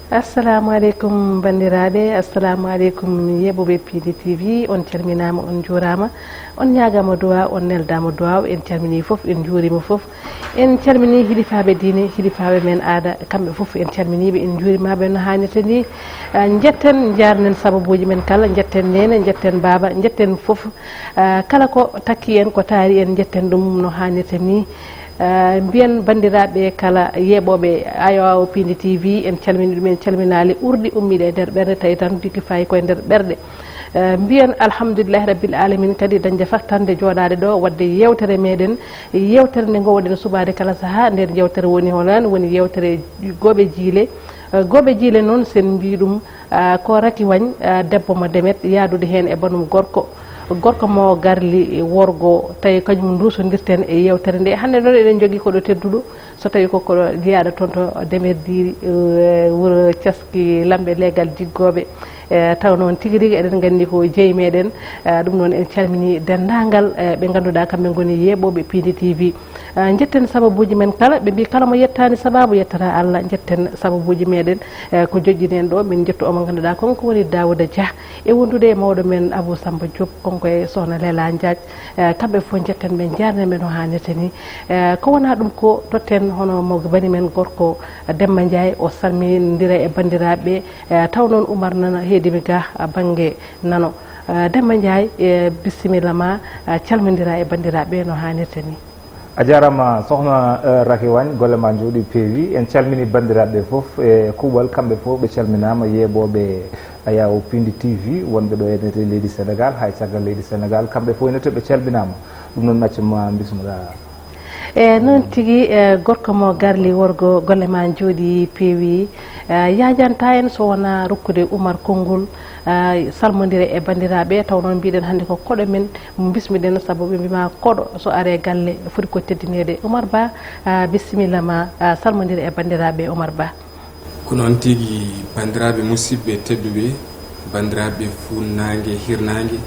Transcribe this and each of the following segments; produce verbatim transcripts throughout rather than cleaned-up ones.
Assalamu aleykum, banndiraaɓe. Assalamu aleykum, yeɓoɓe Piindi T V. On calminaama, on njuuraama, on ñaagaama duwaaw, on neldaama duwaaw. En calminii fof, en njuuriima fof. En calminii hilifaaɓe diine, hilifaaɓe men aada, kamɓe fof en calminiiɓe, en njuuriima ɓe no haanirta ni. Ah, njetten, njaarnen sababuuji men kala, njetten neene, njetten baaba, njetten fof. Ah, kala ko takki en, ko taari en, njetten ɗum no haanirta ni. Ah, mbiyen banndiraaɓe kala yeeɓooɓe Ayo Awo Piindi T V, en calminii ɗum, en calminaali ɓurɗi ummiiɗe e nder ɓerɗe, tawi tan jikki fayi koye nder ɓerɗe. Eh, mbiyen alhamdulillahi rabbil alamin, kadi dañde fattande jooɗaade ɗo waɗde yeewtere meɗen, yeewtere nde ngowɗen suɓaade kala sahaa. Nden yeewtere woni holan, woni yeewtere gooɓe jiile. Eh, gooɓe jiile noon, sen mbii ɗum, ah, ko Raki Wañ, ah, debbo mo demet, yaadude heen e banum gorko. Gorko mo garli worgo, tawi kañum nduusondirten e yeewtere nde. Hannde noon eɗen njogii koɗo tedduɗo, so tawi ko koɗo jeyaaɗo toon to Demerdiiri, eh, wuro Caski Lamɓe, leegal Jiggooɓe. Eh, taw noon tigi rigi eɗen nganndi ko jeyi meɗen. Eh, ɗum noon en calminii denndaangal, eh, ɓe ngannduɗaa kamɓe ngoni yeeɓooɓe Piindi T V. Eh, njetten sababuuji men kala, ɓe mbii kala mo yettaani sabaabu yettata Allah. Njetten sababuuji meɗen, eh, ko joƴƴini en ɗo, min njettu omo ngannduɗaa kon ko woni Daawuda Dia e wondude e mawɗo men Abou Samba Diop, konko e Sohna Leela Diagne. Eh, kamɓe fof njetten ɓe, njaarnen ɓe no haanirta ni. Eh, ko wonaa ɗum ko totten hono mo bani men gorko Demba Ndiaye, o salmindira e banndiraaɓe, eh, taw noon Oumar nana heedimi ga, ah, bannge nano. Eh, Demba Ndiaye, eh, bisimilla ma, ah, calmindira e banndiraaɓe no haanirta ni. A jaaraama, Sohna, eh, Raki Wañ, golle ma njooɗi peewi. En calmini banndiraaɓe fof e kuuɓal, kamɓe fof ɓe calminaama, yeeɓooɓe Ayo Awo Piindi T V, wonɓe ɗo e nder leydi Senegaal, hay caggal leydi Senegaal, kamɓe fof ene to ɓe calminaama. Ɗum noon, acca ma bismillah. E noon tigi, e gorko mo garli worgo, golle ma njooɗi peewi. E, yajanta en so wonaa rokkude Oumar konngol, e, salmondire e banndiraaɓe, taw noon mbiɗen hannde ko koɗo men, bismiɗen, sabu ɓe mbima koɗo so are galle foti ko teddineede. Oumar Ba, e, bisimilla ma, e, salmondire e banndiraaɓe, Oumar Ba. Ko noon tigi, banndiraaɓe musidɓe tedduɓe, banndiraaɓe fuɗnaange hirnaange,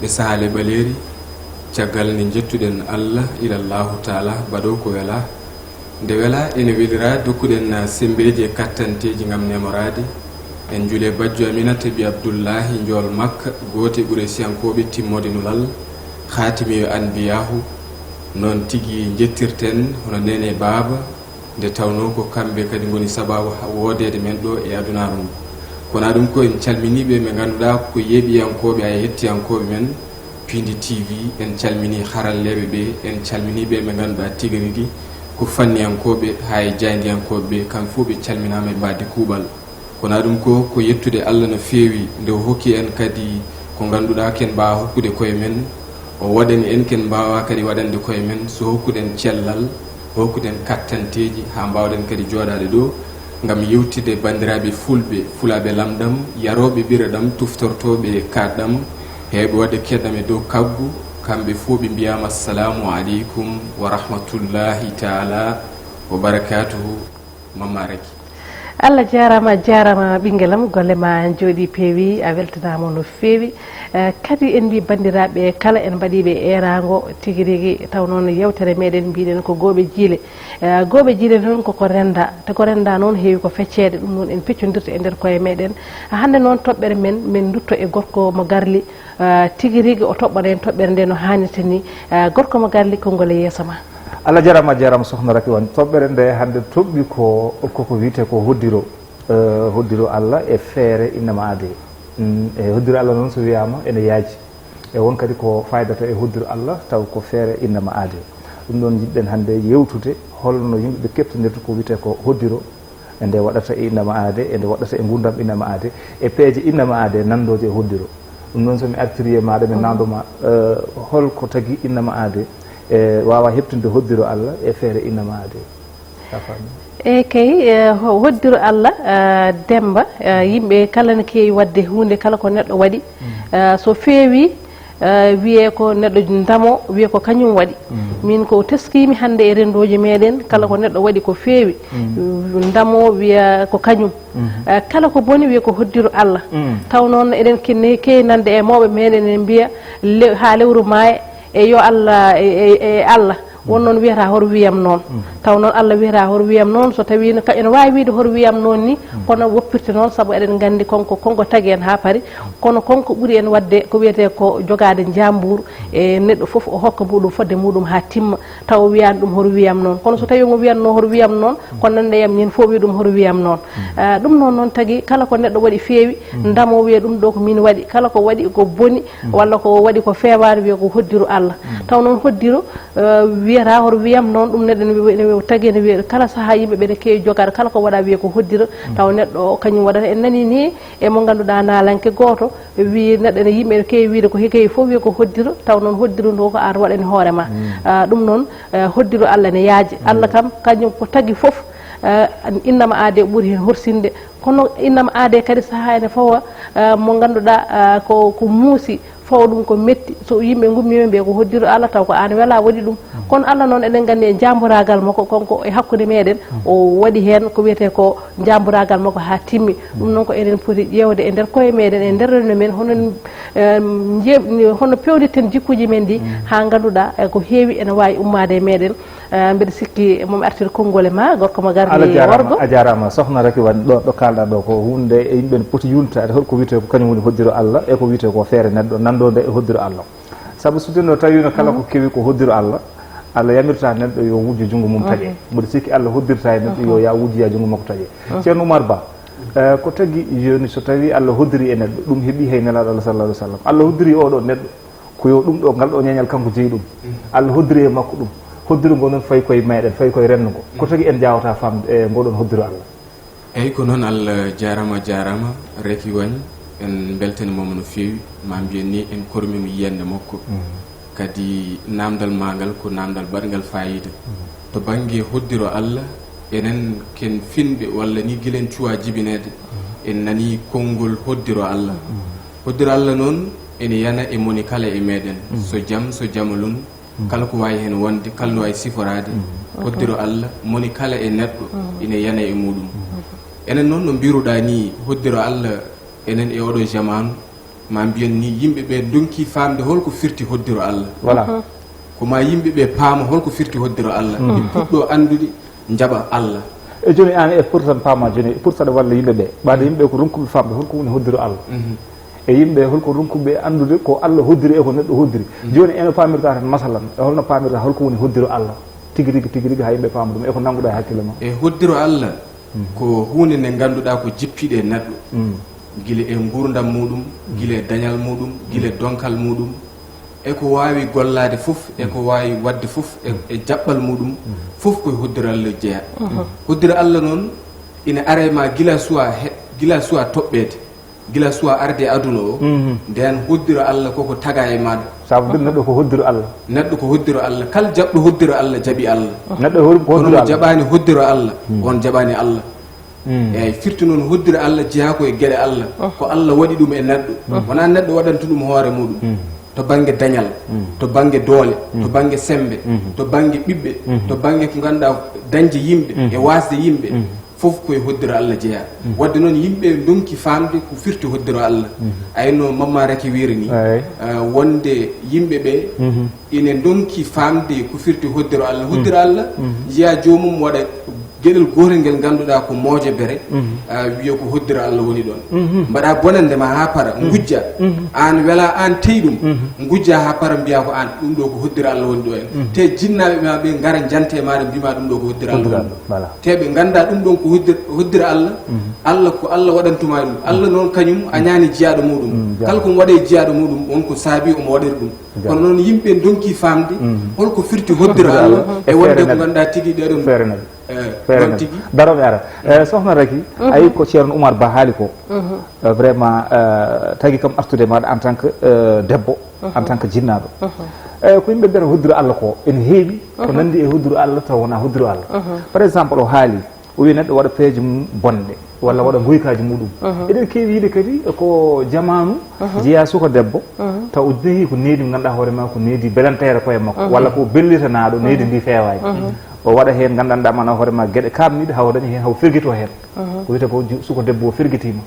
ɓe sahaale ɓaleeri, caggal nde njettuɗen Allah, ilallahu taala, baɗo ko wela. Nde wela ene welira, dokkuɗen sembeeji e kattanteeji ngam nemoraade. En njule bajjo Aminata ɓi Abdullahi Njool Makka, gooto e Quraysiyankooɓe timmoode nulal, khaatimiyo anbiyaahu. Noon tigi njettirten hono neene e baaba, nde tawnoo ko kamɓe kadi ngoni sabaabu ha-, woodeede men ɗo e adunaaru ndu. Kono ɗum ko en calminii ɓe, ɓe ngannduɗaa ko yeeɓiyankooɓe, hay hettiyankooɓe men Piindi T V, en calminii haralleeɓe ɓe, en calminii ɓe, ɓe ngannduɗaa tigi rigi ko fanniyankooɓe, hay jaayndiyankooɓe ɓe, kamɓe fof ɓe calminaama e mbaadi kuuɓal. Kono ɗum ko, ko yettude Allah no feewi, nde o hokki en kadi ko ngannduɗaa ken mbaawa hokkude koye men, o waɗani en ken mbaawa kadi waɗande koye men, so hokkuɗen cellal, o hokkuɗen kattanteeji haa mbaawɗen kadi jooɗaade ɗo ngam yewtidde banndiraaɓe fulɓe, fulaaɓe lamɗam, yarooɓe ɓireɗam, tuftortooɓe kaaɗɗam, heewɓe waɗde keɗɗam e dow kaggu, kamɓe fof ɓe mbiyaama assalamu aleykum wa rahmatullahi taala wa barakatuhu. Mamma Raki. Allah jaaraama, a jaaraama ɓinngelam, golle ma njooɗi peewi, a weltanaama no feewi. Eh, kadi en mbii banndiraaɓe kala en mbaɗii ɓe eeraango tigi rigi, taw noon yeewtere meɗen mbiɗen ko gooɓe jiile. Eh, gooɓe jiile noon koko rennda, te ko rennda noon heewi ko fecceede, ɗum noon en peccondirta e nder koye meɗen. Hannde noon toɓɓere men, men ndutto e gorko mo garli, ah, tigi rigi o toɓɓana en toɓɓere nde no haanirta ni. Ah, gorko mo garli, konngol e yeeso ma. Allah jarama, jarama Sohna Raki Wan. Toɓɓere nde hannde toɓɓi ko, koko wiyetee ko hoddiro. Eh, hoddiro Allah e feere innama aadee. Mm, e hoddiro Allah noon so wiyaama ene yaaji. E won kadi ko faydata e hoddiro Allah taw ko feere innama aadee. Ɗum noon njiɗɗen hannde yewtude holno yimɓe ɓe keɓtinirta ko wiyetee ko hoddiro, e nde waɗata e innama aadee, e nde waɗata e nguurndam innama aadee, e peeje innama aadee nanndooje e hoddiro. Ɗum noon, so mi artirii e maaɗa, mi naamndo ma, eh, hol ko tagi innama aadee e waawa heɓtinde hoddiro Allah e feere innama aadee? A faamii? Eey kay, eh, ho-, hoddiro Allah, eh, Demmba, eh, yimɓe kala ne keewi waɗde huunde, kala ko neɗɗo waɗi, eh, so feewii, eh, wiyee ko neɗɗo ndamo, wiyee ko kañum waɗi. Min ko teskiimi hannde e renndooji meɗen, kala ko neɗɗo waɗi ko feewi, ndamo wiya ko kañum. Eh, kala ko boni wiya ko hoddiro Allah. Taw noon eɗen kinni keewi nande e mawɓe meɗen ene mbiya le-, haa lewru maaya e yo Allah, e, e, e Allah. Won noon wiyata hor wiyam noon. Taw noon Allah wiyata hor wiyam noon, so tawi no ka ene waawi wiide hor wiyam noon ni, kono woppirte noon, sabu eɗen nganndi konko, konko tagi en haa pari. Kono konko ɓuri en waɗde ko wiyetee ko jogaade njaambuur e neɗɗo fof o hokka muɗum fodde muɗum haa timma, taw o wiyaani ɗum hor wiyam noon. Kono so tawi omo wiyanno hor wiyam noon, kono nande yam ñin fof wi ɗum hor wiyam noon. Ah, ɗum noon noon tagi kala ko neɗɗo waɗi feewi, ndamo wiya ɗum ɗo ko min waɗi. Kala ko waɗi ko boni, walla ko waɗi ko feewaani wiya ko hoddiro Allah. Taw noon hoddiro, eh, wiyata hor wiyam noon, ɗum neɗɗo ne wiya, ne wiya, tagi ne wiya, kala sahaa yimɓe ɓe ne keewi jogaade, kala ko waɗa wiya ko hoddiro, taw neɗɗo o kañum waɗata. En nani ni e mo ngannduɗaa naalanke gooto, wi neɗɗo ene yimɓe ene keewi wiide ko hekeyi fof wiya ko hoddiro, taw noon hoddiro ndo ko aan waɗani hoore ma. Ah, ɗum noon, eh, hoddiro Allah ne yaaji. Allah kam, kañum ko tagi fof, eh, innama aade ɓuri heen horsinde. Kono innama aade kadi sahaa ene fawa, eh, mo ngannduɗaa, eh, ko, ko muusi, fawa ɗum ko metti. So yimɓe ngummiima mbiya ko hoddiro Allah, taw ko aan wela waɗi ɗum. Kono Allah noon eɗen nganndi e jaamburaagal makko, konko e hakkunde meɗen, o waɗi heen ko wiyetee ko jaamburaagal makko haa timmi. Ɗum noon ko eɗen poti ƴeewde e nder koye meɗen, e nder renndo men, hono, em, jeeɓ-, hono peewnirten jikkuuji men ɗi, haa ngannduɗaa, eh, ko heewi ene waawi ummaade e meɗen. Eh, mbeɗa sikki momi artir konngol e ma, gorko mo garmi Allah jaaraama, worgo. A jaaraama. Sohna Raky Wane, ɗo, ɗo kaalɗa ɗo ko huunde e yimɓe ne poti yuntaade, holko wiyetee ko kañum woni hoddiro Allah e ko wiyetee ko feere neɗɗo nanndode e hoddiro Allah. Sabu so ɗum ɗo tawiino kala ko kewi ko hoddiro Allah, Allah yamirta neɗɗo yo wujjo junngo mum taƴe. Mboɗo sikki Allah hoddirta e neɗɗo yo ya wujjo ya junngo makko taƴe. Ceerno Oumar Ba, eh, ko tagi jooni so tawi Allah hoddiri e neɗɗo, ɗum heɓi hay Nelaaɗo Allah sallallahu alaihi wasallam. Allah hoddiri oɗo neɗɗo ko yo ɗum ɗo, ngal ɗo ñeeñal kanko jeyi ɗum. Allah hoddiri e makko ɗum. Hoddiro ngo noon fayi koye meɗen, fayi koye renndo ngo. Ko tagi en jaawata famde e ngoɗon hoddiro Allah? Eyi, ko noon, Allah jaaraama, jaaraama, Raky Wane, en mbeltaniima mo no feewi, ma mbiyen ni en kormiima yiyannde makko. Kadi naamndal maa ngal ko naamndal baɗngal faayiida. To bannge hoddiro Allah, enen ken finɓe walla ni gila en cuwaa jibineede, en nanii konngol hoddiro Allah. Hoddiro Allah noon ene yana e moni kala e meɗen, so jam, so jamalun, kala ko waawi heen wonde, kala no waawi siforaade, hoddiro Allah, moni kala e neɗɗo ina yana e muɗum. Enen noon, no mbiruɗaa ni, hoddiro Allah, enen e oɗo jamaanu, ma mbiyen ni, yimɓe ɓe ndonki faamde holko firti hoddiro Allah. Voilà. Ko ma yimɓe ɓe paama holko firti hoddiro Allah. Ɓe puɗɗo anndude, njaɓa Allah. E jooni, aan e pour tan paama jooni, pour saɗa walla yimɓe ɓe. Ɓaade yimɓe ko ronkuɓe faamde holko woni hoddiro Allah. E yimɓe holko ronkuɓe anndude ko Allah hoddiri e ko neɗɗo hoddiri. Jooni, eno paamirta tan, masalan, e holno paamirta holko woni hoddiro Allah? Tigi rigi, tigi rigi, haa yimɓe paama ɗum, e ko nannguɗaa e hakkille ma? E hoddiro Allah, ko huunde nde ngannduɗaa ko jippiiɗe e neɗɗo. Gila e nguurndam muɗum, gila e dañal muɗum, gila e donkal muɗum, e ko waawi gollaade fof, e ko waawi waɗde fof, e, e jaɓɓal muɗum, fof ko e hoddiro Allah jeyaa. Hoddiro Allah noon ina ara e ma gila suwaa he-, gila suwaa toɓɓeede, gila suwaa arde e aduna o, ndeen hoddiro Allah koko tagaa e maaɗa. Sabu ɗum neɗɗo ko hoddiro Allah. Neɗɗo ko hoddiro Allah. Kala jaɓɗo hoddiro Allah, jaɓi Allah. Neɗɗo hol-, ko kono hoddiro mo Allah. Jaɓaani hoddiro Allah, on jaɓaani Allah. Eeyi, firti noon hoddiro Allah jeyaa ko e geɗe Allah. Ko Allah waɗi ɗum e neɗɗo. Wonaa neɗɗo waɗanta ɗum hoore muɗum. To bannge dañal, to bannge doole, to bannge semmbe, to bannge ɓiɓɓe, to bannge ko ngannduɗaa dañde yimɓe e waasde yimɓe, fof ko e hoddiro Allah jeyaa. Waɗde noon yimɓe ndonki faamde ko firti hoddiro Allah. Ay no Mamma Raky wiri ni, eh, wonde yimɓe ɓe ina ndonki faamde ko firti hoddiro Allah. Hoddiro Allah jeyaa joomum waɗa geɗel gootel ngel ngannduɗaa ko moojobere, ah, wiya ko hoddiro Allah woni ɗoon. Mbaɗa bonannde ma haa para, ngujja. Aan wela, aan teyi ɗum, ngujja haa para mbiya ko aan, ɗum ɗo ko hoddiro Allah woni ɗo en. Te jinnaaɓe ma ɓe ngara njante maaɗa mbima ɗum ɗo ko hoddiro Allah woni ɗo. Te ɓe ngannda ɗum ɗon ko hoddir-, hoddiro Allah, Allah ko Allah waɗantuma ɗum. Allah noon kañum a ñaani jiyaaɗo muɗum. Kala ko mo waɗe jiyaaɗo muɗum, on ko saabi omo waɗira ɗum. Kono noon yimɓe ndonki faamde holko firti hoddiro Allah e wonde ko ngannduɗaa tigi ɗeɗon. Feere naɓi. Eh, feere noon naɓi. Tigi. Darooɓe ara. Eh, Sohna Raky, ayi ko Ceerno Oumar Ba haali ko. Eh, vraiment, eh, tagi kam artude maaɗa en tant que, eh, debbo, en tant que jinnaaɗo. Eh, ko yimɓe mbiyata hoddiro Allah ko ene heewi, ko nanndi e hoddiro Allah taw wonaa hoddiro Allah. Par exemple, o haali, o wi neɗɗo waɗa peeje mum bonɗe, walla waɗa ngoykaaji muɗum. Eɗen keewi yiide kadi ko jamaanu jeyaa suka debbo, taw o jehi ko needi ngannduɗaa hoore ma ko needi belanteere koye makko, walla ko bellitanaaɗo, needi ndi feewaani. O waɗa heen, nganndanɗaa, mana hoore ma geɗe kaamniiɗe, haw daña heen, haw firgito heen. Ko wiyetee ko ju-, suko debbo o firgitiima.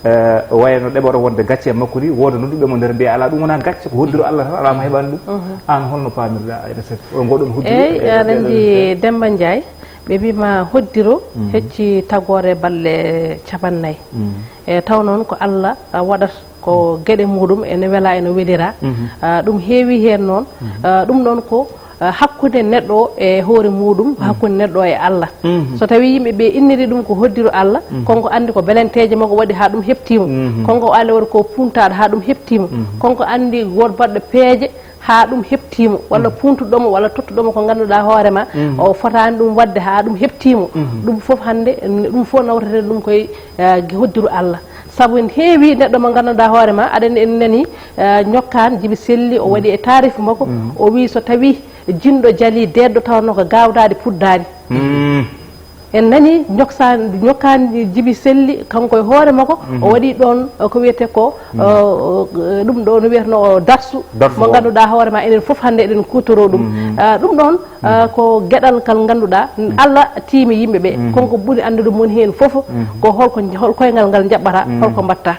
Eh, o wayno ɗeɓoro wonde gacce e makko ni, wooda nodduɓe mo nder mbiya, "Alaa, ɗum wonaa gacce, ko hoddiro Allah tan, alaa mo heɓaani ɗum." Aan holno paamirɗaa ene sef-, o ngoɗon hoddiro Eey, e aɗa anndi Demba Ndiaye, ɓe mbiima hoddiro hecci tagoore balɗe capannay. E taw noon ko Allah, ah, waɗata ko geɗe muɗum ene wela, ene welira. Ah, ɗum heewi heen noon. Ah, ɗum ɗoon ko, ah, hakkunde neɗɗo o e hoore muɗum, hakkunde neɗɗo o e Allah. So tawii yimɓe ɓe inniri ɗum ko hoddiro Allah, konko anndi ko belenteeje makko waɗi haa ɗum heɓtiimo. Konko Allah waɗi ko puntaaɗo haa ɗum heɓtiimo. Konko anndi wood baɗɗo peeje haa ɗum heɓtiimo, walla puntuɗo mo, walla tottuɗo mo ko ngannduɗaa hoore ma, o fotaani ɗum waɗde haa ɗum heɓtiimo. Ɗum fof hannde, ɗum fof nawreten ɗum koye, eh, hoddiro Allah. Sabu en heewi neɗɗo mo ngannduɗaa hoore ma, aɗa anndi en nani, eh, ñokkaan Jibi Selli, o waɗi e taarif makko, o wii so tawii jinɗo jalii deeɗɗo tawanno ko gaawdaade puɗdaani. En nani ñoksa-, ñokkaan Jibi Selli, kanko e hoore makko, o waɗi ɗoon, eh, ko wiyetee ko, eh, eh, ɗum ɗo no wiyetnoo o darsu, Darsu mo o. ngannduɗaa hoore ma, enen fof hannde eɗen kuutoroo ɗum. Ah, ɗum ɗoon, ah, ko geɗal kal ngannduɗaa, Allah tiimi yimɓe ɓe. Konko ɓuri anndude moni heen fof, ko holko, hol koyngal ngal njaɓɓata, holko mbaɗta.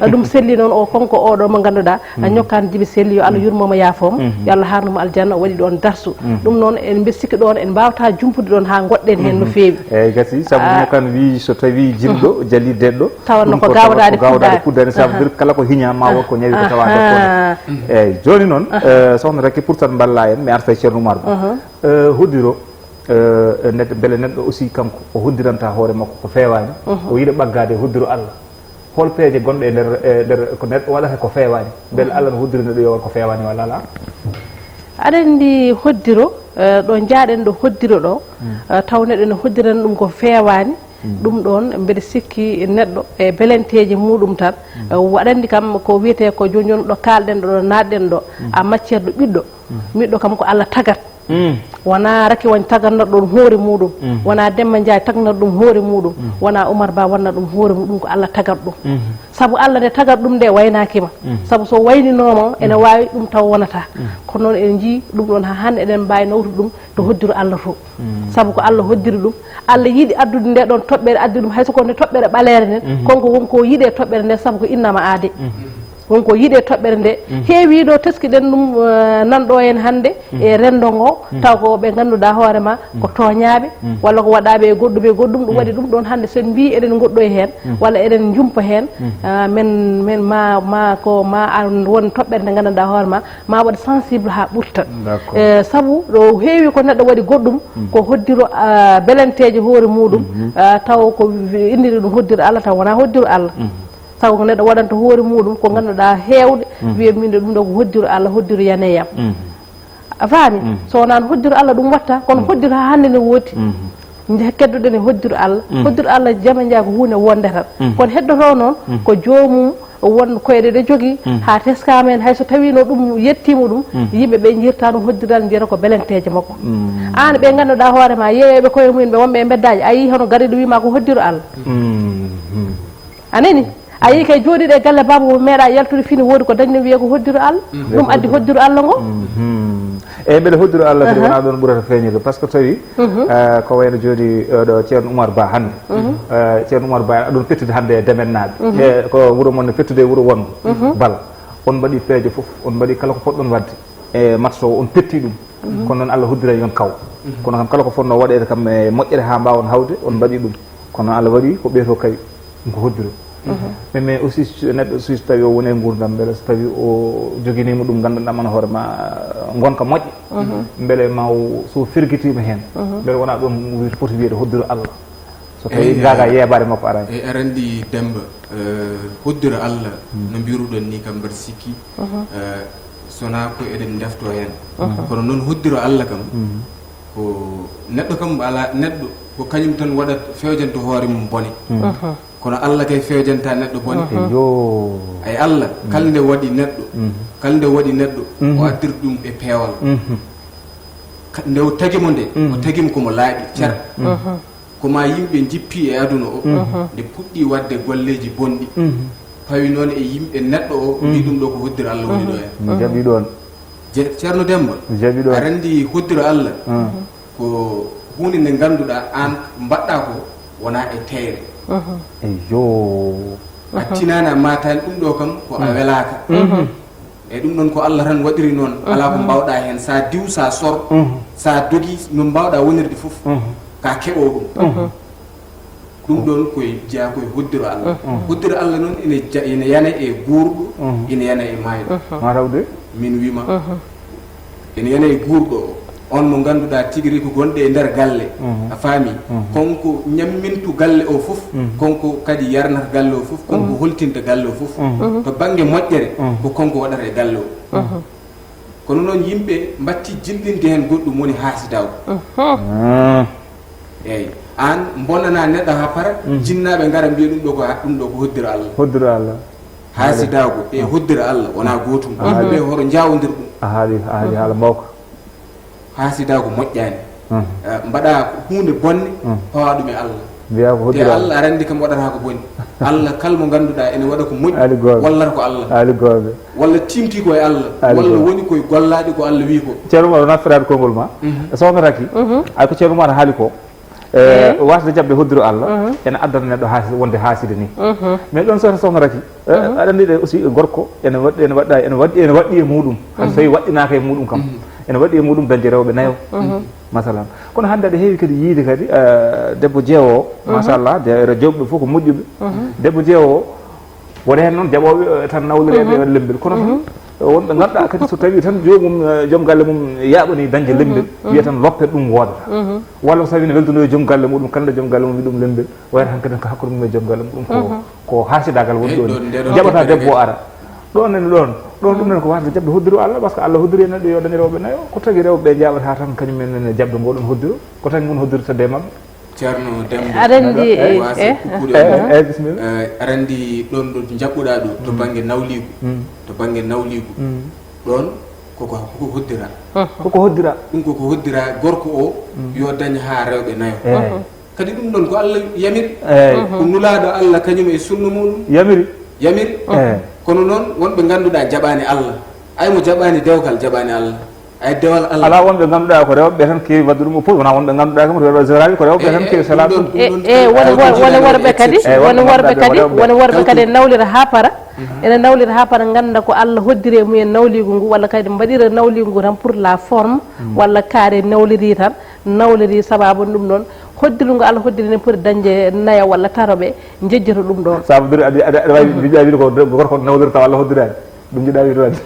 Ah, ɗum selli noon o, konko oɗo mo ngannduɗaa, ah, ñokkaan Jibi Selli, yo Allah yurmo mo, yaafo mo, yo Allah haarnu mo aljanna, o waɗi ɗoon darsu. Ɗum noon, en mbiɗa sikki ɗoon, en mbaawata jumpude ɗoon haa ngoɗɗen heen no feewi. Eey, gasi, sabu Ah. ñokkaan wii so tawii jinɗo jalii deeɗɗo, Tawanno ɗum ko ko tawa gaawdaade ko gaawdaade puɗdaani. puɗdaani, ça veut Aha. dire kala ko hiñaa ma won ko ñawi ko tawaade Aha. ko. Eey, jooni noon, Aha. eh, sohna Raky, pour tan mballa en, mi arta e Ceerno Oumar Ba. Aha. Eh, hoddiro, eh, neɗɗo, mbele neɗɗo aussi kanko o hoddiranta hoore makko ko feewaani, o yiɗa ɓaggaade e hoddiro Allah. Hol peeje gonɗe e nder, e nder ko neɗɗo waɗata ko feewaani? Mbele Allah no hoddiri neɗɗo yo waɗ ko feewaani walla alaa? Aɗa anndi hoddiro, eh, ɗo njaaɗen ɗo hoddiro ɗo, eh, taw neɗɗo ne hoddirani ɗum ko feewaani, ɗum ɗoon mbeɗa sikki neɗɗo e belenteeje muɗum tan, eh, aɗa anndi kam ko wiyetee ko jooni jooni ɗo kaalɗen ɗo, ɗo naatɗen ɗo, a matière ɗo ɓiɗɗo, ɓiɗɗo kam ko Allah tagat. Wonaa Raky Wañ tagatnoo ɗum hoore muɗum, wonaa Demba Ndiaye tagatnoo ɗum hoore muɗum, wonaa Oumar Ba waɗnoo ɗum hoore muɗum, ko Allah tagat ɗum. Sabu Allah nde tagat ɗum nde waynaaki ma. Sabu so wayninooma ene waawi ɗum taw wonata. Kono noon en njii ɗum ɗoon haa hannde eɗen mbaawi nawtude ɗum to hoddiro Allah to. Sabu ko Allah hoddiri ɗum. Allah yiɗi addude nde ɗoon toɓɓere, addi ɗum hay so ko nde toɓɓere ɓaleere nden, kanko won ko yiɗi e toɓɓere nde sabu ko innama aade. Won ko yiɗi e toɓɓere nde. Heewi ɗo teskiɗen ɗum, eh, nan ɗo en hannde e renndo ngo, taw ko ɓe ngannduɗaa hoore ma ko tooñaaɓe, walla ko waɗaaɓe e goɗɗum e goɗɗum, ɗum waɗi ɗum ɗoon hannde so en mbii eɗen ngoɗɗoy heen, walla eɗen njumpa heen, ah, men, men ma, ma ko ma ar won toɓɓere nde ngannduɗaa hoore ma, ma waɗ sensible haa ɓurta. D'accord. Eh, sabu ɗo heewi ko neɗɗo waɗi goɗɗum, ko hoddiro, ah, belenteeje hoore muɗum, ah, taw ko inniri ɗum hoddiro Allah, taw wonaa hoddiro Allah. Taw ko neɗɗo waɗanta hoore muɗum ko ngannduɗaa heewde, wiya min de ɗum ɗo ko hoddiro Allah, hoddiro yaneyam. A faami? So wonaa hoddiro Allah ɗum watta, kono hoddiro haa hannde ne woodi. Nde keddoɗen e hoddiro Allah. Hoddiro Allah jama njeya ko huunde wonde tan. Kono heddoto noon ko joomum won koyɗe ɗe jogii, haa teskaama heen, hay so tawiino ɗum yettiima ɗum, yimɓe ɓe njirta ɗum hoddiral, njiyata ko belenteeje makko. Aan ɓe ngannduɗaa hoore ma, yeeyooɓe koye mumen ɓe wonɓe e mbeddaaji, a yii hono gariiɗo wiima ko hoddiro Allah. A nani? A yii kay jooɗiiɗo e galle baaba mo meeɗa yaltude fini woodi ko dañno wiyee ko hoddiro Allah. Ɗum addi hoddiro Allah ngo. Eyi, mbele hoddiro Allah kadi wonaa ɗoon ɓurata feeñude, par ce que tawi, eh, ko wayno jooni, eh, ɗo Ceerno Oumar Ba hannde. Eh, Ceerno Oumar Ba aɗon pettude hannde e Demennaaɓe. E ko wuro mon ne pettude e wuro wonngo. Bal, on mbaɗi peeje fof, on mbaɗi kala ko potɗon waɗde e match o, on petti ɗum. Kono noon Allah hoddiray on kaw. Kono kam kala ko fotnoo waɗeede kam e moƴƴere haa mbaawon hawde, on mbaɗi ɗum. Kono Allah waɗi ko ɓeeto kay, ɗum ko hoddiro. Mais, mais aussi, so neɗɗo, si tawi o woni e nguurndam, mbele so tawi o joginiima ɗum nganndanɗaa man hoore ma, ngonka moƴƴa, mbele ma o, so firgitiima heen, mbele wonaa ɗum wi-, foti wiyeede hoddiro Allah. So tawi Eyi, ngaaga eyi. yeebaare makko araani. Eyi, aɗa anndi Demmba, eh, hoddiro Allah, no mbiruɗon ni kam mbaɗa sikki, eh, so wonaa ko eɗen ndeftoo heen. Kono noon hoddiro Allah kam, ko neɗɗo kam alaa, neɗɗo ko kañum tan waɗat, fewjanto hoore mum bone. Kono Allah kay fewjanta neɗɗo bone. Yo. Ay Allah, kala nde waɗi neɗɗo, kala nde waɗi neɗɗo, o addiri ɗum e peewal. Ka-, nde o tagi mo nde, o tagi mo ko mo laaɓi, cer. Ko ma yimɓe njippi e aduna o, nde puɗɗi waɗde golleeji bonɗi. Pawi noon e yimɓe neɗɗo o, mbi ɗum ɗo ko hoddiro Allah woni ɗo en. Mi jaɓi ɗoon. Je-, Ceerno Demmba, Mi jaɓi ɗoon. aɗa anndi hoddiro Allah, ko Huunde nde ngannduɗaa aan mbaɗɗaa ko wonaa e teeyre. Eyyo. A tinaani a maataani ɗum ɗo kam ko a welaaka. E ɗum ɗon ko Allah tan waɗiri noon, alaa ko mbaawɗaa heen. So a diw, so a sor, so a dogi, no mbaawɗaa wonirde fof, ka keɓoo ɗum. Ɗum ɗon koye jeyaa koye hoddiro Allah. Hoddiro Allah noon ina ja- ina yana e guurɗo, ina yana e maayɗo. Mataw de. Min wima ina yana e guurɗo o, on mo ngannduɗaa tigi rigi ko gonɗo e nder galle. A faami? Konko ñammintu galle o fof, konko kadi yarnata galle o fof, konko holtinta galle o fof. To bannge moƴƴere, ko konko waɗata e galle o. Kono noon yimɓe mbatti jillinde heen goɗɗum woni haasidaagu. Eyyi, aan mbonnanaa neɗɗo haa para, jinnaaɓe ngara mbiya ɗum ɗo ko ha- ɗum ɗo ko hoddiro Allah. Hoddiro Allah. Haasidaagu e hoddiro Allah wonaa gootum. Yimɓe ɓe hoto njaawndir ɗum. A haali a haali haala mawka. Haasidaagu moƴƴaani. Eh, mbaɗa huunde bonde, pawa ɗum e Allah. Mbiya ko Te hoddiro Allah. Allah aɗa anndi kam waɗata ko boni. Allah kal mo ngannduɗaa ene waɗa ko moƴƴi, Ali gooto. Wallata ko Allah. Ali gooto. Walla tiimti ko e Allah, Ali walla gooto. Woni koye gollaade ko Allah wii ko. Ceerno Umar wona firaade konngol ma. So wona raki. Ay ko Ceerno Umar haali ko. E wasde jaɓde hoddiro Allah ene addana neɗɗo haasi wonde haaside ni. Mais ɗon sota sohna raki. Aɗa anndi ɗe aussi gorko ene waɗɗi ene waɗɗa ene waɗɗi ene waɗɗi e muɗum. Hay so tawi waɗɗinaka e muɗum kam. Ene waɗɗi e muɗum dañde rewɓe nayo. Masalan. Kono hannde aɗa heewi kadi yiide kadi debbo jeewo o. Machallah de jewɓe fof ko moƴƴuɓe. Debbo jeewo o. Woni heen noon jaɓooɓe tan nawlireeɓe e waɗ lembel kono tan wonɓe ngannduɗaa kadi so tawii tan joomum joom galle mum yaaɓanii dañde lembel. Wiya tan loppet ɗum woodata. Walla so tawii ne welduno e joom galle muɗum kala joom galle mum wi ɗum lembel. Wayata hankadi ko hakkunde mum e joom galle muɗum ko ko haasidagal woni ɗon. Jaɓata debbo o ara ɗon ene ɗon. Ɗon ɗum nen ko wasde jaɓde hoddiro Allah parce que Allah hoddiri e neɗɗo yo dañe rewɓe nayo ko tagi rewɓe ɓe jaɓata tan kañum en ene jaɓde ngoɗon hoddiro ko tagi ngon hoddirtede e maɓɓe. Ceerno Demba. Aɗa anndi e wasa kukkuɗe. Aɗa anndi ɗon ɗo jaɓɓuɗaa ɗo to bannge nawliigu. To bannge nawliigu ɗon koko koko hoddira. Koko hoddira. Ɗum koko hoddira gorko o yo dañ haa rewɓe nayo. Kadi ɗum ɗon ko Allah yamiri. Ko nulaaɗo Allah kañum e sunna muɗum. Yamiri. Yamiri. Kono noon wonɓe ngannduɗaa jaɓaani Allah. Ay mo jaɓaani dewgal jaɓaani Allah. Ay dewal Allah. Alaa wonɓe ngannduɗaa ko rewɓe ɓe tan keewi waɗde ɗum opposé wonaa wonɓe ngannduɗaa kam rewɓe général ko rewɓe ɓe tan keewi salaa ɗum. E woni worɓe kadi woni worɓe kadi woni worɓe kadi nawlira haa para. Ene nawlira haa para ngannda ko Allah hoddiri e mumen nawliigu ngu walla kadi mbaɗira nawliigu ngu tan pour la forme walla kaare nawliri tan nawliri sababu ɗum ɗon hoddiru ngo Allah hoddiri ne poti dañde nayo walla taro ɓe njejjoto ɗum ɗon. Sabu aɗa wawi wiide ko gorko nawlirta Allah hoddiraani. Ɗum jiɗa wiide waɗde.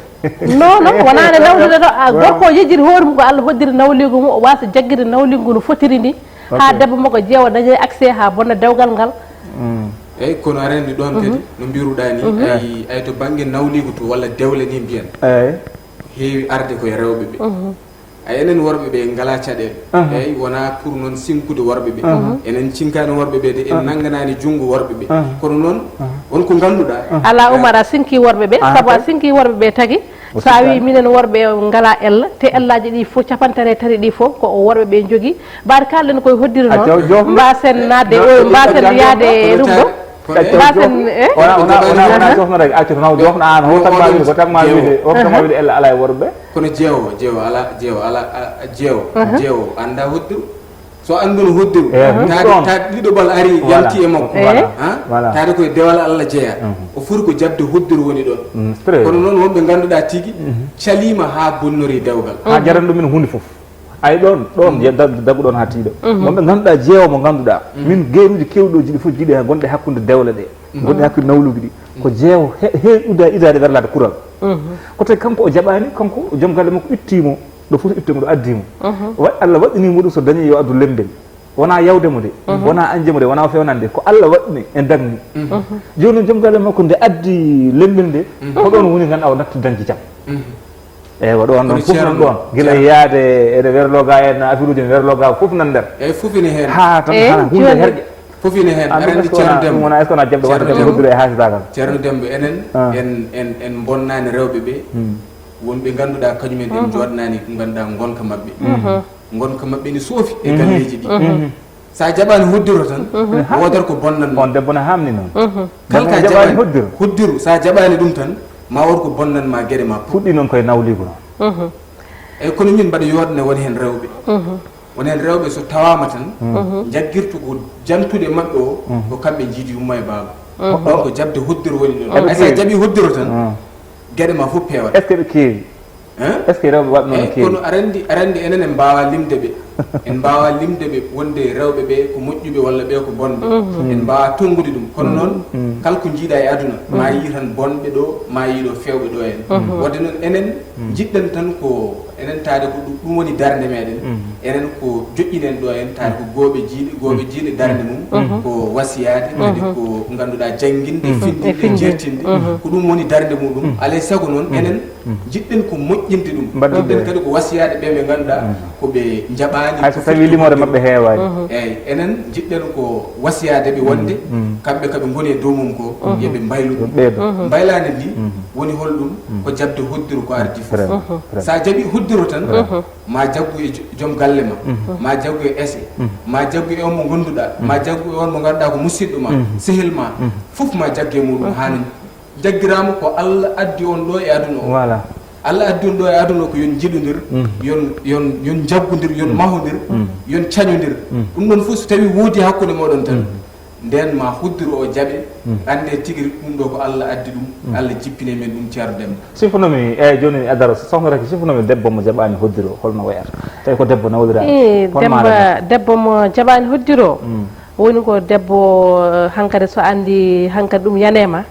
Non non wonaa nde nawlirde to a gorko o yejjiti hoore mum ko Allah hoddiri nawliigu mum o waasa jaggude nawliigu ngu no fotiri ni haa debbo makko jeewo daña accès haa bonna dewgal ngal. Eyyi kono aɗa anndi ɗoon kadi no mbiruɗaa ni ay ay to bannge nawliigu to walla dewle ni mbiyen. Eyyi. Heewi arde koye rewɓe ɓe. Ay enen worɓe ɓe ngala caɗeele. Eyyi wona pour noon sinkude worɓe ɓe. Enen cinkani worɓe ɓe de en nanganani junngo worɓe ɓe. Kono noon won ko ngannduɗaa. Ala Umar a sinki worɓe ɓe sabu a sinki worɓe ɓe tagi. So a wi minen worɓe ngala ella te ellaji ɗi fof capantere tati ɗi fof ko worɓe ɓe jogui. Mbaɗa kalɗen koye hoddiri noon mbasen nadde o mbasen yaade e ɗum ɗo. Mbasen e wona wona wona jofno rek accu tan jofno an hol tan ma wiide ko tan ma wiide on tan ma wiide ella ala e worɓe. Kono jeewo jeewo ala jeewo ala jeewo jeewo anda hoddiru. So annduno hoddiru taade taade ɗiɗo bal ari yalti e makko. Taade koye dewal Allah jeeya. O foti ko jaɓde hoddiru woni ɗon. Kono noon wonɓe ngannduɗaa tigi caliima haa bonnori dewgal. Haa jarani ɗumen huunde fof. Ay ɗoon ɗoon daggu ɗoon haa tiiɗo. Wonɓe ngannduɗaa jeewo mo ngannduɗaa min geeruuji keewɗi ɗo jiɗi fof jiɗi haa gonɗe hakkunde dewle ɗe. Gonɗe hakkunde nawluuji ɗi ko jeewo heewɗude idaade werlaade kural. Ko tawi kanko o jaɓaani kanko joom galle makko ittiimo. Ɗo fof so ittimo ɗo addiimo. Waɗi Allah waɗɗiniimo ɗum so dañi yo addu lemmbel. Wonaa yawde mo de. Wonaa añde mo de wonaa fewnande ko Allah waɗɗini e dagni. Jooni noon joom galle makko nde addi lemmbel nde. Ko ɗoon woni ngannduɗaa o natti dañde jam. Eywa ɗoon ɗoon fof nan ɗoon gila yaade ene werloga en affaire uji ne werloga fof nan nder. Eyyi fof ene heen. Ha tan hana hunde herƴe. Fof ene heen. Aɗa anndi Ceerno Demba. Wona est ce que wona jaɓde wonata jaɓde hoddude e haasidagal. Ceerno Demba enen en en bonnani rewɓe ɓe. Wonɓe ngannduɗaa kañumen en jooɗnani ko ngannduɗaa ngonka maɓɓe. Ngonka maɓɓe ne soofi e galleeji ɗi. Sa jaɓaani hoddiro tan woodat ko bonnan ma. On debbo ne haamni noon. Kala ka jaɓaani hoddiro. Hoddiro sa jaɓaani ɗum tan ma wood ko bonnan ma geɗe ma. Fuɗɗi noon koye nawliigu noon. Eyyi kono min mbaɗa yooɗne woni heen rewɓe. Onen rewɓe so tawaama tan, jaggirtu ko jantude maɓɓe o, ko kamɓe njiidi yumma e baaba. Donc, jaɓde hoddiro woni ɗon. Hay so a jaɓii hoddiro tan, geɗe ma fof peewat. Est-ce que ɓe keewi? Hein? Est-ce que rewɓe waɗ noon no keewi? Kono aɗa anndi, aɗa anndi enen en mbaawaa limde ɓe. En mbaawaa limde ɓe wonde rewɓe ɓe ko moƴƴuɓe walla ɓe ko bonɓe. En mbaawaa tonngude ɗum. Kono noon, kala ko njiiɗaa e aduna, ma yii tan bonɓe ɗo, ma yii ɗo feewɓe ɗo en. Waɗde noon enen, njiɗɗen tan ko enen taade ko ɗum, ɗum woni darnde meɗen. Enen ko joƴƴinen ɗo en, taade ko gooɓe jiiɗe, gooɓe jiiɗe darnde mum, ko wasiyaade, kadi ko ngannduɗaa jannginde, findinde, jeertinde. Ko ɗum woni darnde muɗum. Alay sago noon, enen njiɗɗen ko moƴƴinde ɗum. Mbaɗɗen kadi ko wasiyaade ɓe ɓe ngannduɗaa ko ɓe njaɓaani. Hay so tawii limoore maɓɓe heewaani. Eeyi, enen njiɗɗen ko wasiyaade ɓe wonde kamɓe ko ɓe ngoni e dow mum ko, yo ɓe mbaylu ɗum. Mbaylaandi ndi woni holɗum? Ko jaɓde hoddiro ko ardi fof. Très bien. Très bien. So a jaɓii hoddiro tan, ma jaggu e jo-, joom galle ma, ma jaggu e ese, ma jaggu e on mo ngannduɗaa, ma jaggu e on mo ngannduɗaa ko musidɗo ma, sehil ma, fof ma jaggu e muɗum haa no jaggiraama ko Allah addi on ɗo e aduna o. Voilà. Allah addi on ɗo e aduna o ko yon njiɗondir, yon, yon, yon njaggondir, yon mahodir, yon cañondir. Ɗum ɗon fof so tawii woodi hakkunde mooɗon tan, ndeen ma hoddiro o jaɓe, annde tigi rigi ɗum ɗo ko Allah addi ɗum, Allah jippine men ɗum, Ceerno Demba. Sifunomi, eeyi, jooni e daro, Sohna Raky, sifunomi debbo mo jaɓaani hoddiro, holno wayata? Tawi ko debbo nawliraani. Ii, Demba, debbo mo jaɓaani hoddiro, woni ko debbo, eh, hankadi so anndi hankadi ɗum yanema,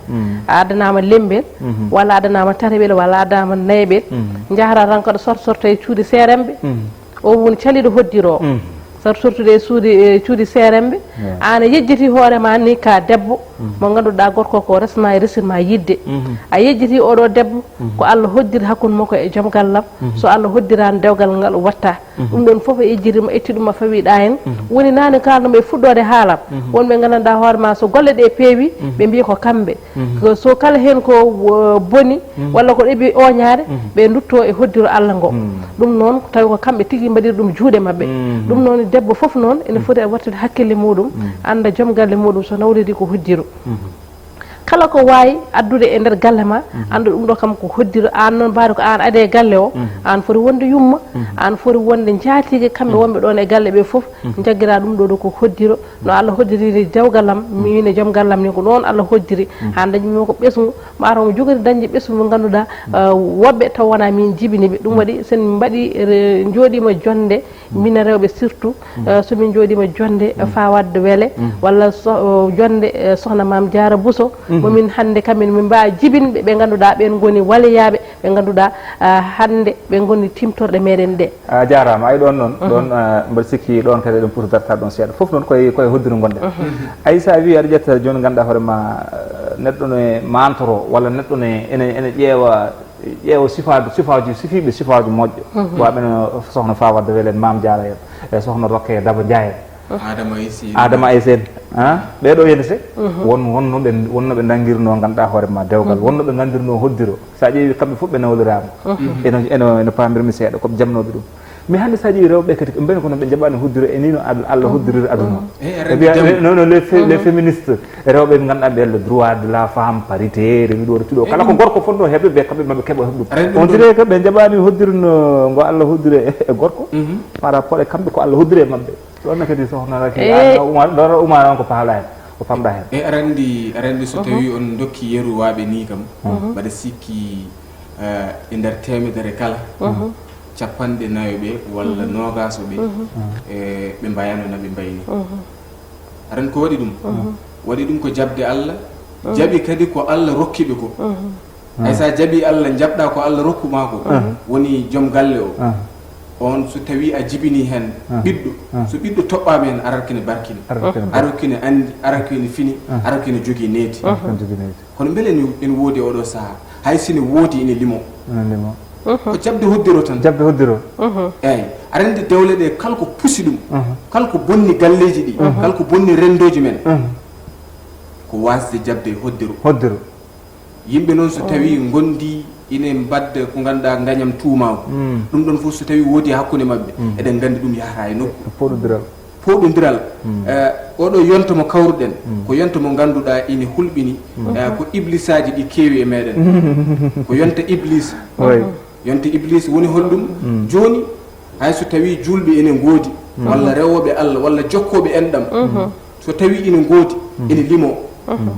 a addanaama lembel, walla a addanaama tataɓel, walla a addanaama nayaɓel, njahata tan kaɗa sorta sorta e cuuɗi seeremɓe. O woni caliiɗo hoddiro o. Saɗa sortude e suuɗi, e cuuɗi seeremɓe, aan a yejjiti hoore ma ni ka debbo, mo ngannduɗaa gorko ko resma e resirma yidde. A yejjiti oɗo debbo, ko Allah hoddiri hakkunde makko e joom gallam. So Allah hoddiraani dewgal ngal watta. Ɗum ɗon fof a yejjiti mo, a itti ɗum a fawiɗa heen. Woni naane kaalnoomi e fuɗɗoode haalam. Wonɓe nganndanɗaa hoore ma so golle ɗe peewi, ɓe mbiya ko kamɓe. Ko so kala heen ko, uh, boni, walla ko ɗeɓi ooñaade, ɓe ndutto e hoddiro Allah ngo. Ɗum noon, tawi ko kamɓe tigi mbaɗiri ɗum juuɗe maɓɓe. Ɗum noon, debbo fof noon ene foti e wattude hakkille muɗum, annda joom galle muɗum so nawlidi ko hoddiro. Kala ko waawi addude e nder galle ma, annda ɗum ɗo kam ko hoddiro. Aan noon, mbaɗa ko aan adi e galle o, aan foti wonde yumma, aan foti wonde njaatige kamɓe wonɓe ɗoon e galle ɓe fof, njaggira ɗum ɗo ɗo ko hoddiro. No Allah hoddiriri dewgal am, miin e joom gallam ni, ko noon Allah hoddiri. Haa dañmi ko ɓesngu, mataw mo jogori dañde ɓesngu mo ngannduɗaa, eh, woɓɓe taw wonaa miin jibini ɓe. Ɗum waɗi, so min mbaɗi re-, njooɗiima jonnde, minen rewɓe surtout, eh, so min njooɗiima jonnde, eh, Fawade Wele, walla so, eh, jonnde, eh, Sohna Maam Jaara Buso, mo min hannde kam min, min mbaawa jibinde ɓe ngannduɗaa ɓeen ngoni waleyaaɓe, ɓe ngannduɗaa, ah, hannde ɓe ngoni timtorɗe meɗen ɗe. A jaaraama, ay ɗoon noon, ɗoon, ah, mbeɗa sikki ɗoon kadi eɗen poti dartaade ɗoon seeɗa. Fof noon koye, koye hoddiro ngonɗen. Ay so a wii aɗa ƴetta jooni ngannduɗaa hoore ma, ah, neɗɗo ne mantoro walla neɗɗo ne ene, ene ƴeewa, ƴeewa sifaaji, sifaaji, sifiiɓe sifaaji moƴƴo. Ko wayi no Sohna Fawade Wele en, Maam Jaara en, e Sohna Rokhaya Daba Ndiaye en. Adama Ayseen. Adama Ayseen, ah, ɓee ɗoo yende se, won, wonnooɓe, wonnooɓe nanngirnoo ngannduɗaa hoore ma dewgal, wonnooɓe nganndirnoo hoddiro. So a ƴeewi kamɓe fof ɓe nawliraama. Eno, eno, eno paamirmi seeɗa, ko ɓe jamnooɓe ɗum. Mais hannde so a ƴeewi rewɓe kadi, ɓe mbayno kono ɓe njaɓaani hoddiro e nii no Ad-, Allah hoddiriri aduna o. Ɓe mbiya, non, non, les fé-, les féministes, rewɓe ɓe ngannduɗaa ɓe le droit de la femme, parité, rewi ɗo, rewi ɗo. Kala ko gorko fotnoo heɓde, ɓe kamɓe maɓe keɓa heɓ ɗum. On dirait que ɓe njaɓaani hoddiro no ngo Allah hoddiri e, e gorko, par rapport e kamɓe ko Allah hoddiri e maɓɓe. Ɗoon ne kadi Sohna Raky, aan no Umar, ɗo Umar on ko pahɗa heen, ko pamɗa heen. E aɗa anndi, aɗa anndi so tawii on ndokki yeru waaɓe nii kam, mbaɗa sikki, eh, e nder teemedere kala, capanɗe nayo ɓe walla noogaas ɓe, e ɓe mbayaano na ɓe mbayni. Aɗa anndi ko waɗi ɗum? Waɗi ɗum ko jaɓde Allah, jaɓi kadi ko Allah rokki ɓe ko. Hay so a jaɓii Allah, njaɓɗaa ko Allah rokku maa ko, woni joom galle o. On so tawii a jibinii heen ɓiɗɗo, so ɓiɗɗo toɓɓaama heen, arata kene barkini. Arata kene barkini. Arata kene anndi, arata kene fini, arata kene jogii needi. Arata kene jogii needi. Kono mbele ene, ene woodi e oɗo sahaa? Hay so ene woodi, ene limo. Ene limo. Ko jaɓde hoddiro tan. Jaɓde hoddiro. Eeyi. Aɗa anndi dewle ɗe kala ko pusi ɗum, kala ko bonni galleeji ɗi, kala ko bonni renndooji men, ko waasde jaɓde hoddiro. Hoddiro. Yimɓe noon so tawii ngondi ine mbadda ko ngannduɗaa ngañam tuumaagu. Ɗum ɗoon fof so tawii woodi hakkunde maɓɓe, eɗen nganndi ɗum yahata e nokku. Pooɗondiral. Pooɗondiral. Eh, oɗo yonta mo kawruɗen, ko yonta mo ngannduɗaa ine hulɓini, eh, ko iblisaaji ɗi keewi e meɗen. Ko yonta iblis. Yonta iblis woni holɗum? Jooni, hay so tawii juulɓe ene ngoodi, walla rewooɓe Allah, walla jokkooɓe enɗam, so tawi ina ngoodi, ina limo.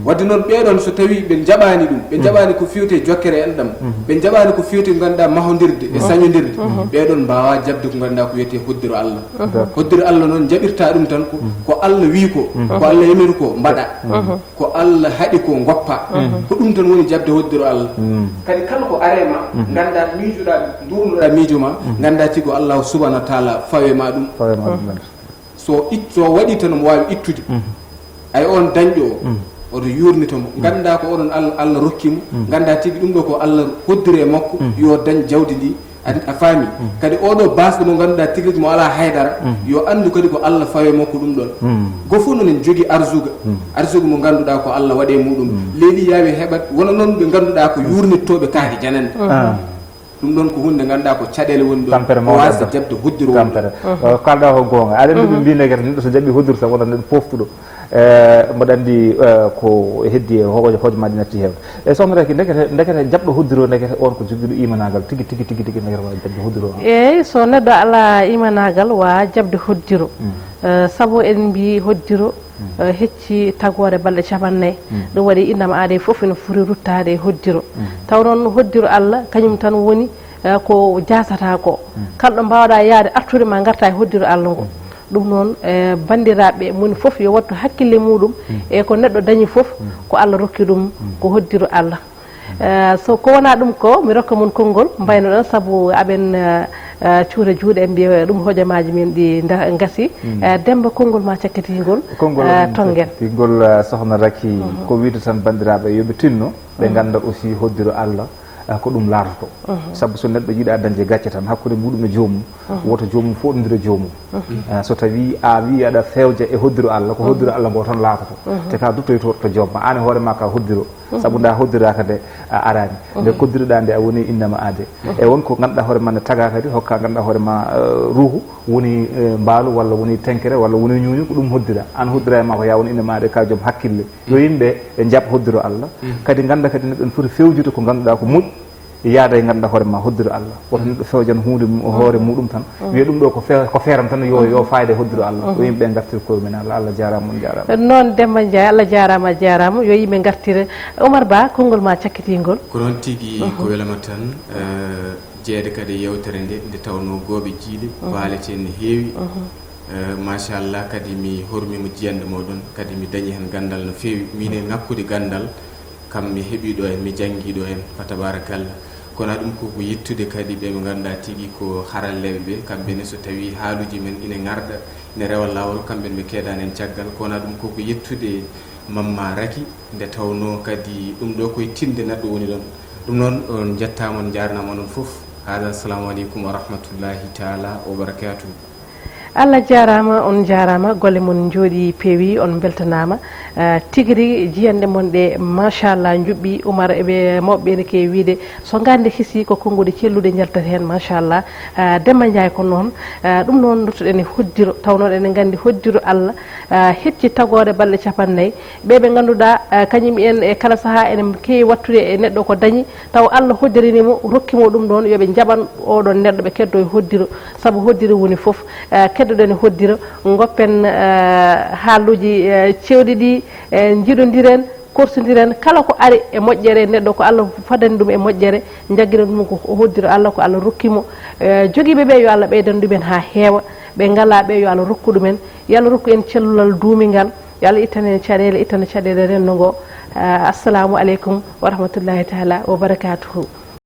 Wadde noon, ɓee ɗoon, so tawi ɓe njaɓaani ɗum, ɓe njaɓaani ko fewte jokkere enɗam, ɓe njaɓaani ko fewte ko ngannduɗaa mahondirde e sañondirde, ɓee ɗoon mbaawaa jaɓde ko ngannduɗaa ko wiyetee hoddiro Allah. Hoddiro Allah noon njaɓirta ɗum tan ko, ko Allah wii ko, ko Allah yamiri ko mbaɗa. Ko Allah haɗi ko ngoppa. Ko ɗum tan woni jaɓde hoddiro Allah. Kadi kala ko are ma, nganndaa miijoɗaa, nduurnoɗaa miijo ma, nganndaa tigi ko Allah subhanahu wa taala fawe ma ɗum. Fawe ma ɗum. So it-, so waɗi tan omo waawi ittude. Ay on dañɗo o, oto yuurnito mo. Nganndaa ko oɗon Allah, Allah rokki mo. Nganndaa tigi ɗum ɗo ko Allah hoddiri e makko, yo dañ jawdi ndi. A, a faami? Kadi oɗo baasɗo mo ngannduɗaa tigi rigi mo alaa haydara, yo anndu kadi ko Allah fawe makko ɗum ɗon. Go fof noon en jogii arsuga. Arsuga mo ngannduɗaa ko Allah waɗe muɗum. Leeli yaawi heɓat, wona noon ɓe ngannduɗaa ko yuurnittooɓe kaake jananɗe. Ɗum ɗon ko huunde ngannduɗaa ko caɗeele woni ɗon. Tampere ko mawɗe waasde adda. Jaɓde hoddiro woni ɗon. Tampere. Eh, kalɗa ko goonga. Aɗa anndi ɓe mbii ndekete neɗɗo so jaɓi hoddiro tan wonat neɗɗo pooftuɗo. Eh, mboɗo anndi, eh, ko heddi e ho-, hojomaaji natti heewde. E sohna Raky, ndekete, ndekete jaɓɗo hoddiro, ndekete on ko jogiiɗo imanaagal tigi, tigi, tigi, tigi, ndekete waawi jaɓde hoddiro on. Eey, so neɗɗo alaa imanaagal, waawa jaɓde hoddiro. Eh, sabu en mbii hoddiro, eh, hecci tagoore balɗe capanɗe nayi. Ɗum waɗi innama aadee fof ene foti ruttaade e hoddiro. Taw noon hoddiro Allah, kañum tan woni, eh, ko jaasata ko. Kala ɗo mbaawɗaa yahde artude ma ngarta e hoddiro Allah ngo. Ɗum noon, eh, banndiraaɓe, moni fof yo wattu hakkille muɗum e ko neɗɗo dañi fof, ko Allah rokki ɗum, ko hoddiro Allah. Eh, so ko wonaa ɗum ko, mi rokka mon konngol, mbaynoɗon, sabu aɓen, eh, eh, cuura juuɗe, en mbiya ɗum hojomaaji men ɗi nda-, ngasi. Eh, Demmba, konngol ma cakkitingol, konngol eh, amen tonngen. Cakkitingol, eh, sohna Raky, ko wiyde tan banndiraaɓe yo ɓe tinno, ɓe ngannda aussi hoddiro Allah, eh, ko ɗum laatoto. Sabu so neɗɗo yiɗaa dañde gacce tan hakkunde muɗum e joomum, woto joomum foɗondira joomum. Eh, so tawii a wii aɗa fewja e hoddiro Allah, ko hoddiro Allah ngo tan laatoto. Te ka duttoyto to joom ma, aan e hoore ma ka hoddiro. Sabu nda hoddiraaka nde a araani. Nde koddiroɗaa nde a woni innama aade. E won ko ngannduɗaa hoore ma ne tagaa kadi, hokka ngannduɗaa hoore ma, eh, ruuhu, woni, eh, mbaalu walla woni tenkere walla woni ñuuñu, ko ɗum hoddira. Aan hoddira e ma ko yaa woni innama aade ka joom hakkille. Yo yimɓe ɓe njaɓ hoddiro Allah. Kadi ngannda kadi neɗɗo ne foti fewjude ko ngannduɗaa ko moƴƴi, yaada e ngannduɗaa hoore ma hoddiro Allah. Woto neɗɗo fewjan huunde mum, hoore muɗum tan. Wiya ɗum ɗo ko fe-, ko feeram tan, yo, yo fayde hoddiro Allah. Yo yimɓe ngartir koye mumen Allah. Allah jaaraama, on jaaraama. Noon Demmba Ndiaye, Allah jaaraama, a jaaraama. Yo yimɓe ngartir. Oumar Ba, konngol ma cakkitingol. Ko noon tigi, ko welama tan, eh, jeyeede kadi e yewtere nde, nde tawnoo gooɓe jiiɗe, ko haalete ne heewi. Eh, machallah, kadi mi hormiima jiyanɗe mooɗon, kadi mi dañi heen ganndal no feewi. Miin e ŋakkude ganndal, kam mi heɓii ɗo heen, mi janngii ɗo heen, fa tabarakallah. Kono ɗum ko ko yettude kadi ɓe ɓe ngannduɗaa tigi ko haralleeɓe ɓe, kamɓe ne so tawii haaluuji men ine ŋarɗa, ine rewa laawol, kamɓe ne ɓe keedaani heen caggal. Kono ɗum ko ko yettude Mamma Raky, nde tawnoo kadi ɗum ɗo koye tinde neɗɗo woni ɗon. Ɗum noon, on njettaama, on njaarnaama onon fof. Haaɗa, assalamu aleykum wa rahmatullahi taala wa barakatuhu. Allah jaaraama, on njaaraama, golle mon njooɗii, peewi, on mbeltanaama. Eh, tigi rigi, jiyanɗe mon ɗe, machallah, njuɓɓi. Oumar, eɓe mawɓe ɓe ne keewi wiyde, so ngannde hisii, ko konnguɗi celluɗi njaltata heen, machallah. Eh, Demmba Ndiaye ko noon. Eh, ɗum noon, nduttoɗen e hoddiro, tawnoo eɗen nganndi hoddiro Allah, eh, hecci tagoore balɗe capanɗe nayi. Ɓe ɓe ngannduɗaa, eh, kañum en e kala sahaa ene keewi wattude e neɗɗo ko dañi, taw Allah hoddirini mo, rokki mo ɗum ɗoon, yo ɓe njaɓan oɗon neɗɗo, ɓe keddo e hoddiro, sabu hoddiro woni fof. Eh, keddoɗen e hoddiro, ngoppen, eh, haaluuji, eh, cewɗi ɗi, eh, njiɗondiren, korsondiren, kala ko ari e moƴƴere neɗɗo, ko Allah fadani ɗum e moƴƴere, njaggiren ɗum ko o hoddiro Allah, ko Allah rokki mo. Eh, jogiiɓe ɓe, yo Allah ɓeydan ɗumen haa heewa, ɓe ngalaa ɓe, yo Allah rokku ɗumen, yo Allah rokku en cellal duumingal, yo Allah ittan en caɗeele, ittan caɗeele renndo ngo. Eh, assalamu aleykum wa rahmatullahi taala wa barakatuhu.